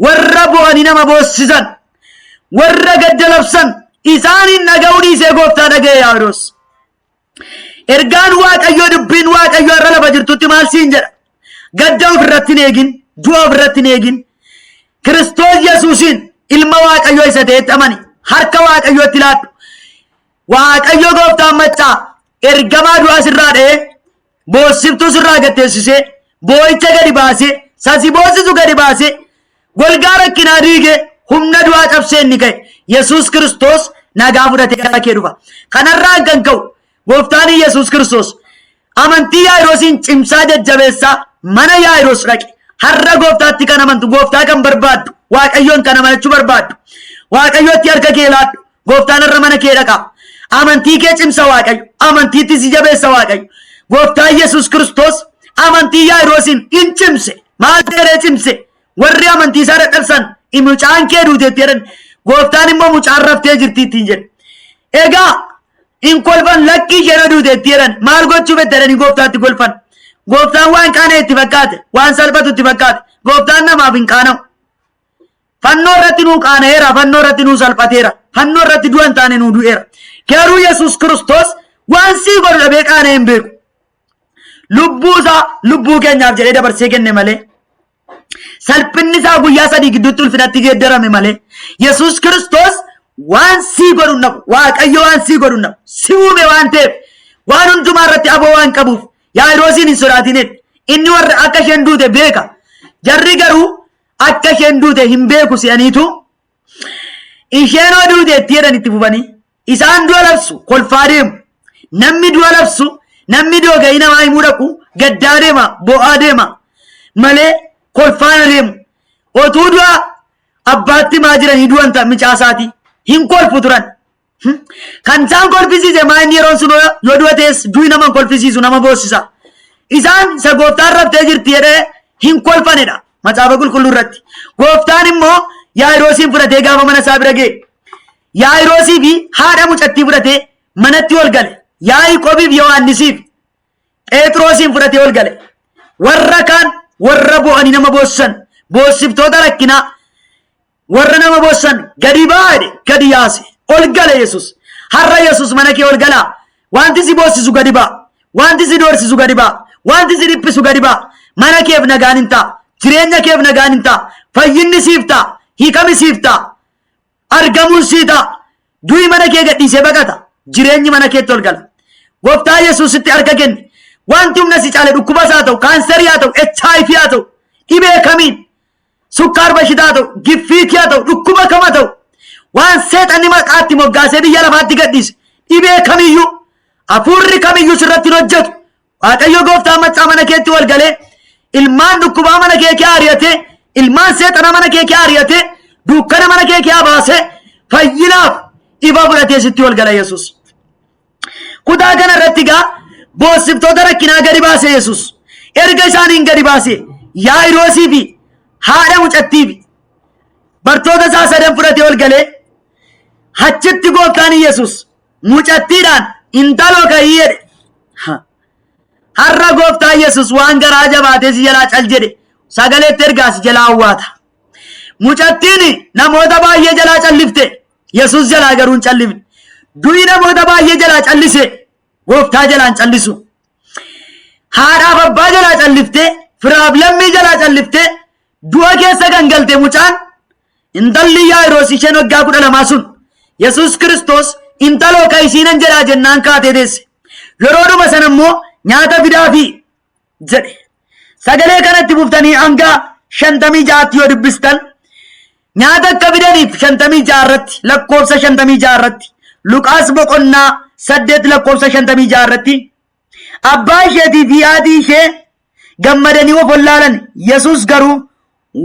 warra bo'anii nama boossisan, warra gadda labsan isaaniin dhaga'uu dhiisee Gooftaa dhaga'e Yaa'iroos. Ergaan Waaqayyoo, dubbiin Waaqayyoo har'a lafa jirtutti maal siin jedha? Gadda ofirratti hin eegin, du'a ofirratti hin eegin. Kiristoos Yesuusiin ilma Waaqayyoo isa ta'etti amani. Harka Waaqayyootti laadhu. Waaqayyo Gooftaan maccaa ergamaa du'aa sirraa dha'ee, boossiftuu sirraa gatteessisee, boo'icha gadi baasee, sasi boossisu gadi baasee, golgaa rakkinaa diigee, humna du'aa cabsee inni ka'e Yesuus Kiristoos nagaa fudhatee gara kee dhufa. Kanarraan kan ka'u Gooftaan Yesuus Kiristoos amantii Yaa'iroosiin cimsaa jajjabeessaa mana Yaa'iroos dhaqe. Har'a Gooftaatti kan amantu, Gooftaa kan barbaaddu, Waaqayyoon kan amanachuu barbaaddu, Waaqayyootti harka kee laadhu. Gooftaan har'a mana kee dhaqa. Amantii kee cimsa Waaqayyo. Amantiitti si jabeessa Waaqayyo. Gooftaan Yesuus Kiristoos amantii Yaa'iroosiin in cimse. Maal jedhee cimse? Warri amantii isaa dadhabsan "Mucaan kee duuteetti" jedhan. Gooftaan immoo "Mucaan raftee jirti" ittiin jedhe. Egaa in kolfan, "Lakkii, isheen duuteetti" jedhan. Maal gochuu fedhe jedhanii Gooftaatti kolfan. Gooftaan waan qaana'e itti fakkaate, waan salphatu itti fakkaate. Gooftaan namaaf hin qaana'u. Fannoo irratti nuu qaana'eera, fannoo irratti nuu salphateera, fannoo irratti du'a hin taane nuu du'eera. Garuu Yesuus Kiristoos waan sii godhu dhabee qaana'ee hin beeku. Lubbuu isaa lubbuu keenyaaf jedhee dabarsee kenne malee, salphinni isaa guyyaa 3 gidduutti ulfinatti geeddarame malee, Yesuus Kiristoos waan sii godhu hin dhabu. Waaqayyo waan sii godhu hin dhabu. Si uume waan ta'eef, waan hundumaa irratti aboo waan qabuuf, Yaa'iroosiin hin sodaatinidha. Inni warra akka isheen duute beeka. Jarri garuu akka isheen duute hin beeku si'aniitu "Isheen hoo duuteetti" jedhan itti fufanii. Isaan du'a labsu, kolfaa deemu. Namni du'a labsu, namni doogayii namaa himuu dhaqu gaddaa deema, bo'aa deema malee kolfaan adeemu. Otuu du'a abbaatti himaa jiranii du'an ta'a micaasaati hin kolfu turan. Kan isaan kolfisiise maa inni? Yeroon sun yoo du'a ta'es du'i nama hin kolfisiisu, nama boossisa. Isaan isa Gooftaan "Raftee jirti" jedhee hin kolfanidha Macaafa Qulqulluu irratti. Gooftaan immoo Yaa'iroosiin fudhatee gaafa mana isaa bira ga'e, Yaa'iroosii fi haadha mucattii fudhatee manatti ol gale. Yaaqoobiif, Yohaannisiif, Phexrosiin fudhatee ol gale. Warra kaan, warra bo'anii nama boossan, boossiftoota rakkinaa, warra nama boossan gadi baadhe, gadi yaase, ol gale Yesus. Har'a Yesus mana kee ol galaa. Wanti si boossisu gadi ba'a. Wanti si doorsisu gadi ba'a. Wanti si dhiphisu gadi ba'a. Mana keef nagaan hin ta'a. Jireenya keef nagaan hin ta'a. Fayyinni siif ta'a. Hiikami siif ta'a. Argamuun sii ta'a. Du'i mana kee gadhiisee baqata. Jireenyi mana keetti ol gala. Gooftaa Yesuusitti harka kenni. Wanti humna si caale, dhukkubas haa ta'u, kaansarii haa ta'u, HIV haa ta'u, dhibee kamiin, sukkaar bashitaa haa ta'u, giffiitii haa ta'u, dhukkuba kam haa ta'u, waan seexanni maqaatti moggaasee biyya lafaatti gadhiise, dhibee kamiyyuu, hafuurri kamiyyuu sirratti hin hojjetu. Waaqayyo Gooftaan maccaa mana keetti wal galee, ilmaan dhukkubaa mana kee kee ari'atee, ilmaan seexanaa mana kee kee ari'atee, dukkana mana kee kee baasee, fayyinaaf ifa fudhatee sitti wal gala Yesuus. Kutaa kana irratti gaa boossiftoota rakkinaa gadi baase Yesuus. Erga isaaniin gadi baase, Yaa'iroosii fi haadha mucattii fi bartoota isaa sadan fudhatee ol galee, achitti Gooftaan Yesuus mucattiidhaan "Intaloo, ka'ii" jedhe. Har'a Gooftaan Yesuus waan garaa jabaatee si jalaa cal jedhe sagaleetti ergaa si jalaa awwaata. Mucattiin namoota baay'ee jalaa callifte, Yesuus jalaa garuu hin callifne. Du'i namoota baay'ee jalaa callise, Gooftaa jalaa hin callisu. Haadhaaf abbaa jalaa calliftee, firaaf lammii jalaa calliftee du'a keessa kan galte mucaan Intalli Yaayiroos isheen waggaa 12 sun Yesuus Kiristoos intaloo ka'i siinan jedhaa jennaan kaatee teesse. Yeroodhuma sana immoo nyaata fidaafii jedhe. Sagalee kanatti buuftanii hanga 56tti yoo dubbistan nyaata akka fidaniif 56 irratti lakkoofsa 56 irratti Luqaas boqonnaa 8 lakkoofsa 56 irratti abbaa isheetii fi haati ishee gammadanii of wallaalan. Yesuus garuu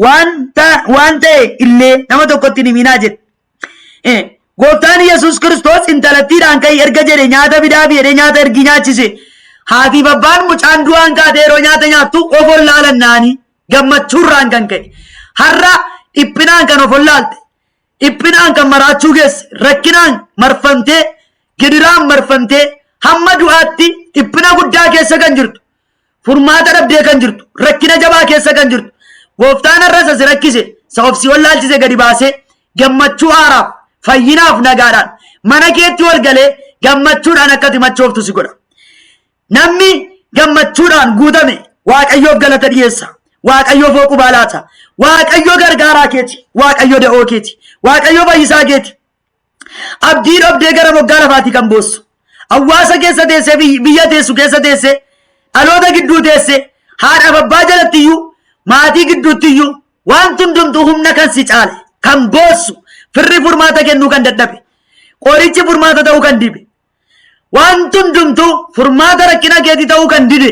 waan ta'e illee nama tokkotti hin himinaa jedhe. Gooftaan Yesuus Kiristoos intalattiidhaan ka'i erga jedhe nyaata fidaa fi jedhee nyaata ergi nyaachise. Haatiif abbaan mucaan du'aan kaatee yeroo nyaata nyaattu of wallaalan naanii gammachuurraan kan ka'e. Har'a dhiphinaan kan of wallaalte, dhiphinaan kan maraachuu geesse, rakkinaan marfamtee, gidiraan marfamtee hamma du'aatti dhiphina guddaa keessa kan jirtu, furmaata dhabdee kan jirtu, rakkina jabaa keessa kan jirtu, gooftaan har'a isa si rakkise, isa of si wallaalchise gadi baasee gammachuu haaraaf, fayyinaaf, nagaadhaan mana keetti ol galee gammachuudhaan akka ati machooftu si godha. Namni gammachuudhaan guutame Waaqayyoof galata dhiyeessa. Waaqayyoof hooqubaa laata. Waaqayyo gargaaraa keeti. Waaqayyo da'oo keeti. Waaqayyo fayyisaa keeti. Abdii dhabdee gara moggaa lafaatii kan boossu. Hawaasa keessa teessee biyya teessu keessa teessee dhaloota gidduu teessee haadhaaf abbaa jalatti iyyuu maatii gidduutti iyyuu wanti hundumtuu humna kan si caale kan boossu firri furmaata kennuu kan dadhabe qorichi furmaata ta'uu kan dibe wanti hundumtuu furmaata rakkina keetii ta'uu kan dide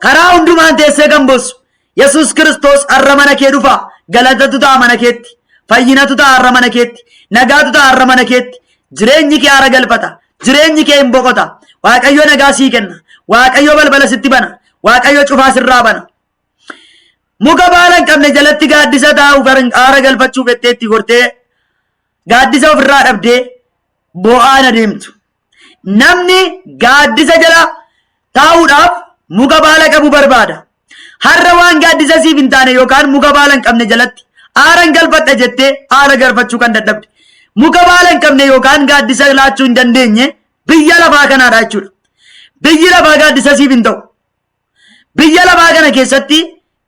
karaa hundumaan teessee kan boossu Yesuus Kiristoos har'a mana kee dhufa. Galatatu ta'a mana keetti, fayyinatu ta'a har'a mana keetti, nagaatu ta'a har'a mana keetti. Jireenyi kee haara galfata, jireenyi kee hin boqota. Waaqayyo nagaa sii kenna, Waaqayyo balbala sitti bana, Waaqayyo cufaa sirraa bana. Muka baala hin qabne jalatti gaaddisa taa'uuf haara galfachuuf jettee itti gortee gaaddisa ofirraa dhabdee boo'aan adeemtu. Namni gaaddisa jala taa'uudhaaf muka baala qabu barbaada. Har'a waan gaaddisa siif hin taane yookaan muka baala hin qabne jalatti aaran galfadha jettee aara galfachuu kan dadhabde. Muka baala hin qabne yookaan gaaddisa laachuu hin dandeenye biyya lafaa kanaadha jechuudha. Biyyi lafaa gaaddisa siif hin ta'u. Biyya lafaa kana keessatti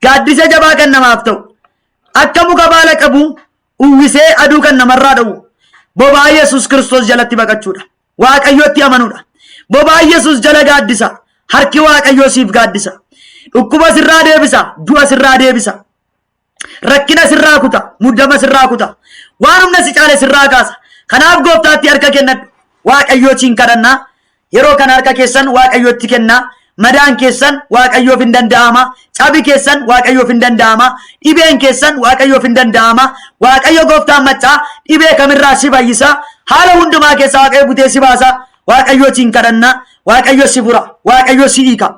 gaaddisa jabaa kan namaaf ta'u akka muka baala qabu uwwisee aduu kan namarraa dhowwu bobaa Yesuus Kiristoos jalatti baqachuudha. Waaqayyootti amanuudha. Bobaa Yesuus jala gaaddisa. Harki Waaqayyoo siif gaaddisa. Dhukkuba sirraa deebisa. Du'a sirraa deebisa. Rakkina sirraa kuta. Muddama sirraa kuta. Waan humna si caale sirraa kaasa. Kanaaf gooftaatti harka kennadhu. Waaqayyootiin kadhannaa. Yeroo kana harka keessan Waaqayyootti kennaa. Madaan keessan Waaqayyoof hin danda'ama. Cabi keessan Waaqayyoof hin danda'ama. Dhibeen keessan Waaqayyoof hin danda'ama. Waaqayyo gooftaan maccaa dhibee kamirraa si fayyisa. Haala hundumaa keessaa Waaqayyo butee si baasa. Waaqayyootiin kadhannaa. Waaqayyo si fura. Waaqayyo si hiika.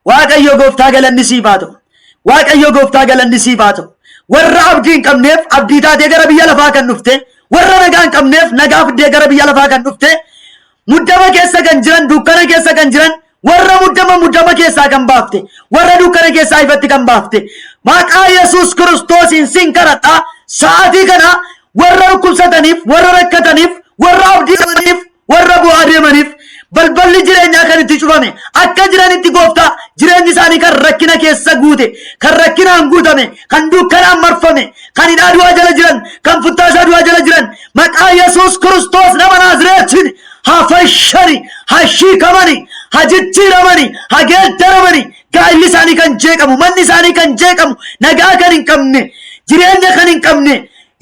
Waaqayyo gooftaa galanni siif haa ta'u. Waaqayyo gooftaa galanni siif haa ta'u. Warra abdii hin qabneef abdii taatee gara biyya lafaa kan dhufte, warra nagaa hin qabneef nagaa fiddee gara biyya lafaa kan dhufte, muddama keessa kan jiran, dukkana keessa kan jiran, warra muddama muddama keessaa kan baafte, warra dukkana keessaa ifatti kan baafte, maqaa Yesuus Kiristoosiin sin kadhadha. Sa'aatii kana warra dhukkubsataniif, warra rakkataniif, warra abdii dhabaniif, warra bu'aa deemaniif balballi jireenyaa kan itti cufame akka jiranitti gooftaa jireenyi isaanii kan rakkina keessa guute, kan rakkinaan guutame, kan dukkanaan marfame, kan hidhaa du'aa jala jiran, kan futtaasaa du'aa jala jiran maqaa Yesuus Kiristoos nama Naazreetiin haa fashani, haa shiikamani, haa jijjiiramani, haa geeddaramani. Gaa'illi isaanii kan jeeqamu, manni isaanii kan jeeqamu, nagaa kan hin qabne, jireenya kan hin qabne,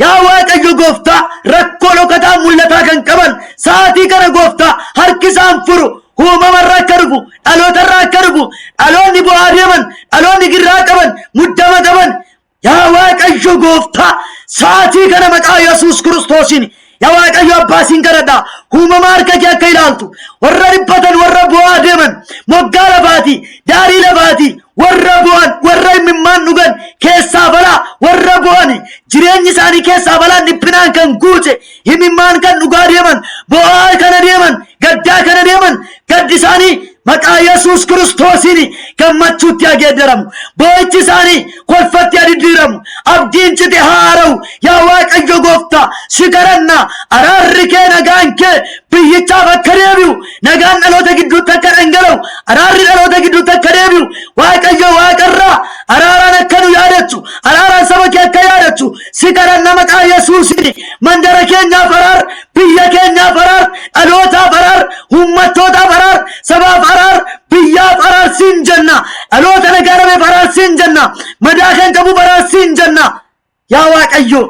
yaa Waaqayyo gooftaa, rakkoo dhokataa mul'ataa kan qaban sa'aatii kana gooftaa harki isaan furu uumamarraa akka dhufu, dhalootarraa akka dhufu, dhaloonni bu'aa deeman, dhaloonni girraa qaban, muddama qaban, yaa Waaqayyo gooftaa sa'aatii kana maqaa Yesuus Kiristoosiin yaa Waaqayyo abbaa siin kadhadha uumama harka kee akka ilaaltu, warra dhiphatan, warra bu'aa deeman, moggaa lafaati, daarii lafaati warra bu'an, warra imimmaan dhugan keessaa balaa warra bu'an, jireenyi isaanii keessaa balaan dhiphinaan kan guute, imimmaan kan dhugaa deeman, bu'aa kana deeman, gaddaa kana deeman, gaddi isaanii maqaa Yesuus Kiristoosiin gammachuutti haa geeddaramu. Boo'ichi isaanii kolfatti haa diddiiramu. Abdiin cite haa haara'u. Yaa Waaqayyo gooftaa si kadhanna. Araarri kee, nagaan kee biyyichaaf akka deebi'u, nagaan dhaloota gidduutti akka dhangala'u, araarri dhaloota gidduutti akka deebi'u, Waaqayyo waaqarraa araaraan akka nu yaadattu, araaraan saba kee akka yaadattu. kadhachu. Si kadhanna maqaa Yesuusiin. Mandara keenyaaf araar, biyya keenyaaf araar, dhalootaaf araar, uummattootaaf araar, sabaaf araar, biyyaaf araar siin jenna. Dhaloota nagaa dhabeef araar siin jenna. Madaa kan qabuuf araar siin jenna. Yaa Waaqayyo,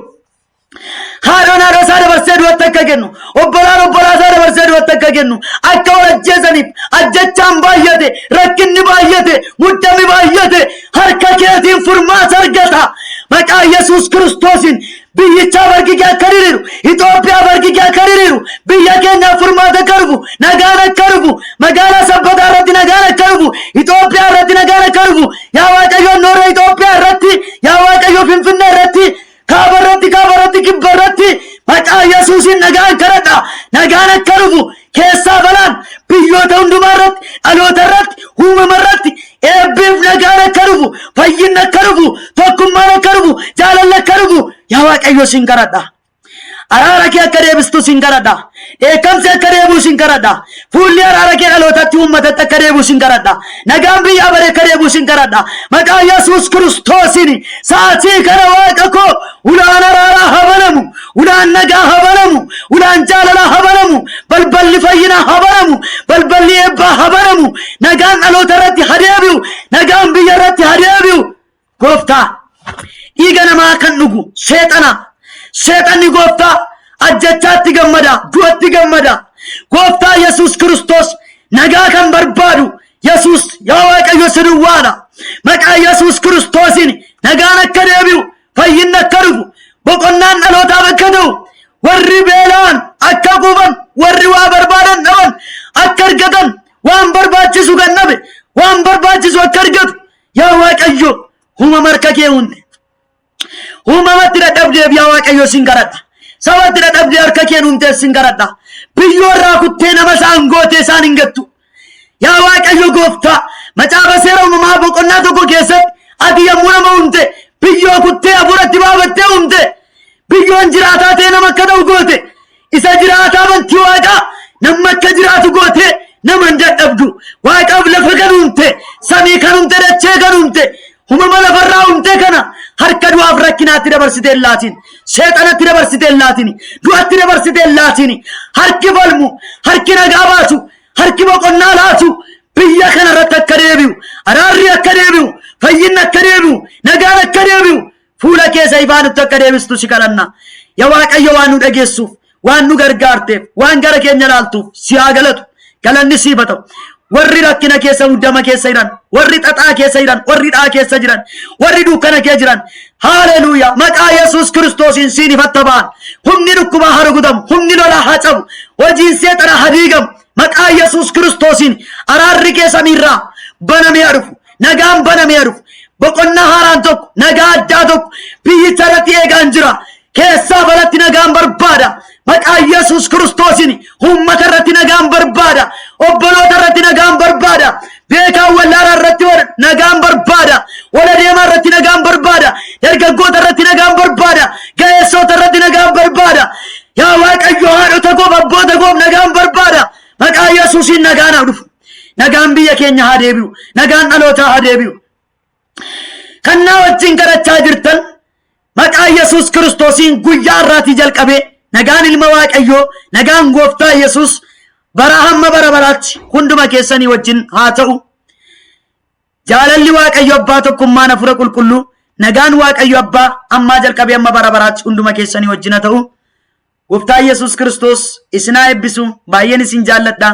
haadhoon haadhoo isaa dabarsee du'atti akka kennu, obbolaan obbolaa isaa dabarsee du'atti akka kennu, akka wal ajjeesaniif ajjechaan baay'ate, rakkinni baay'ate, muddamni baay'ate, harka keetiin furmaata argata. Maqaa Yesuus Kiristoosiin biyyichaaf harki kee akka diriiru, Itoophiyaaf harki kee akka diriiru, biyya keenyaaf furmaata akka dhufu, nagaan akka dhufu, magaalaa Sabbataa irratti nagaan akka dhufu, Itoophiyaa irratti nagaan akka dhufu, yaa Waaqayyo noora Itoophiyaa irratti, yaa Waaqayyo Finfinnee irratti, kaaba irratti, kaaba irratti, kibba irratti, maqaa Yesuusiin nagaan kadhadha. Nagaan akka dhufu keessaa balaan biyyoota hundumaa irratti, dhaloota irratti, uumama irratti eebbiif nagaan akka dhufu, fayyinni akka dhufu, tokkummaan akka dhufu, jaalalli akka dhufu, yaa Waaqayyo siin kadhadha. Araara kee akka deebistu siin kadhadha. Dheekkamsi akka deebi'u siin kadhadha. Fuulli araara kee dhalootatti uummatatti akka deebi'u siin kadhadha. Nagaan biyyaa bare akka deebi'u siin kadhadha. Maqaa Yesuus Kiristoosiin sa'aatii kana Waaqa koo ulaan araaraa haa banamu. Ulaan nagaa haa banamu. Ulaan jaalalaa haa banamu. Balballi fayyinaa haa banamu. Balballi eebbaa haa banamu. Nagaan dhaloota irratti haa deebi'u. Nagaan biyya irratti haa deebi'u. Gooftaa, dhiiga namaa kan dhugu seexana. Seexanni gooftaa ajjechaatti gammada, du'atti gammada. Gooftaa Yesuus Kiristoos nagaa kan barbaadu Yesuus yaa Waaqayyo si duwwaadha. Maqaa Yesuus Kiristoosiin nagaan akka deebi'u, fayyinni akka dhufu, boqonnaan dhalootaaf akka ta'u, warri beela'an akka quufan, warri waa barbaadan dhaban akka argatan, waan barbaachisu kan dhabe waan barbaachisu akka argatu, yaa Waaqayyo uumama harka kee uumte. Uumamatti dadhabdeef yaa Waaqayyo sin kadhadha. Sabatti dadhabdee harka kee uumteef sin kadhadha. Biyyoo irraa kuttee nama isaan gootee isaan hin gattu. Yaa Waaqayyo gooftaa, macaafa seera uumamaa boqonnaa 1 keessatti ati yommuu nama uumte biyyoo kuttee hafuuratti baafattee uumte. Biyyoon jiraataa ta'e nama akka ta'u goote. Isa jiraataa bantii waaqaa namni akka jiraatu gootee nama hin dadhabdu. Waaqaaf lafa kan uumte, samii kan uumte, dachee kan uumte, uumama lafarraa uumte kana harka du'aaf rakkinaatti dabarsitee hin laatiin. Seexanatti dabarsitee hin laatiin. Du'atti dabarsitee hin laatiin. Harki falmu, harki nagaa baasu, harki boqonnaa laatu biyya kana irratti akka deebi'u, araarri akka deebi'u, fayyinni akka deebi'u, nagaan akka deebi'u, fuula keessa ifaa nutti akka deebistu si kadhanna. Yaa Waaqayyo waan nu dhageessuuf, waan nu gargaarteef, waan gara keenya ilaaltuuf si haa galatu. Galanni siif haa ta'u. Warri rakkina keessa muddama keessa jiran, warri xaxaa keessa jiran, warri dhaa keessa jiran, warri dukkana keessa jiran, haaleluuyaa, maqaa Yesuus Kiristoosiin siin ifatta ba'an. Humni dhukkubaa haa rukutamu, humni lolaa haa cabu, hojiin seexanaa haa diigamu. Maqaa Yesuus Kiristoosiin araarri kee samiirraa banamee haa dhufu. Nagaan banamee haa dhufu. Boqonnaa haaraan tokko, nagaa addaa tokko biyyicha irratti eegaan jira. Keessaa balatti nagaan barbaada. Maqaa Yesuus Kiristoosiin uummata irratti nagaan barbaada. Obboloota irratti nagaan barbaada. Beekaan wallaalaa irratti nagaan barbaada. Wal adeemaa irratti nagaan barbaada. Dargaggoota irratti nagaan barbaada. Ga'eessota irratti nagaan barbaada. Yaa Waaqayyo haadhota koof abboota koof nagaan barbaada. Maqaa Yesuusiin nagaan haa dhufu. Nagaan biyya keenya haa deebi'u. Nagaan dhalootaa haa deebi'u. Kan naa wajjin kadhachaa jirtan maqaa Yesuus Kiristoosiin guyyaa har'aatii jalqabee nagaan ilma Waaqayyoo, nagaan gooftaa Yesuus bara hamma bara baraatti hunduma keessanii wajjin haa ta'u. Jaalalli Waaqayyo Abbaa, tokkummaan Hafuura Qulqulluu, nagaan Waaqayyo Abbaa ammaa jalqabee hamma bara baraatti hunduma keessanii wajjin haa ta'u. Gooftaa Yesuus Kiristoos isin haa eebbisu. Baay'een isin jaalladha.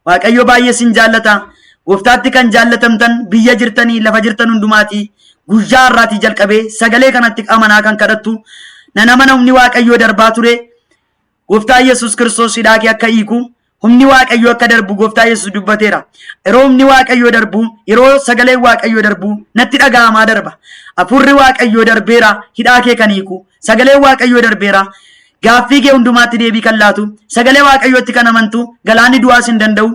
Waaqayyo baay'ee isin jaallata. Gooftaatti kan jaallatamtan biyya jirtanii lafa jirtan hundumaatii guyyaa har'aatii jalqabee sagalee kanatti amanaa kan kadhattu nan amana humni Waaqayyoo darbaa ture. Gooftaa Yesuus Kiristoos hidhaa kee akka hiiku humni Waaqayyoo akka darbu Gooftaa Yesuus dubbateera. Yeroo humni Waaqayyoo darbu, yeroo sagaleen Waaqayyoo darbu natti dhaga'amaa darba. Hafuurri Waaqayyoo darbeera hidhaa kee kan hiiku. Sagaleen Waaqayyoo darbeera. Gaaffii kee hundumaatti deebii kan laatu. Sagalee Waaqayyootti kan amantu galaanni du'aas hin danda'u.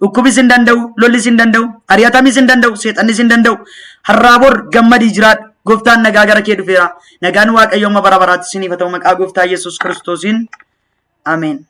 Dhukkubis hin danda'u, lollis hin danda'u, ari'atamis hin danda'u, seexannis hin danda'u. Har'aa bor gammadii jiraadhu. Gooftaan nagaa gara kee dhufeera. Nagaan Waaqayyoo amma bara baraatti isiniif haa ta'u maqaa Gooftaa Yesuus Kiristoosiin. Ameen.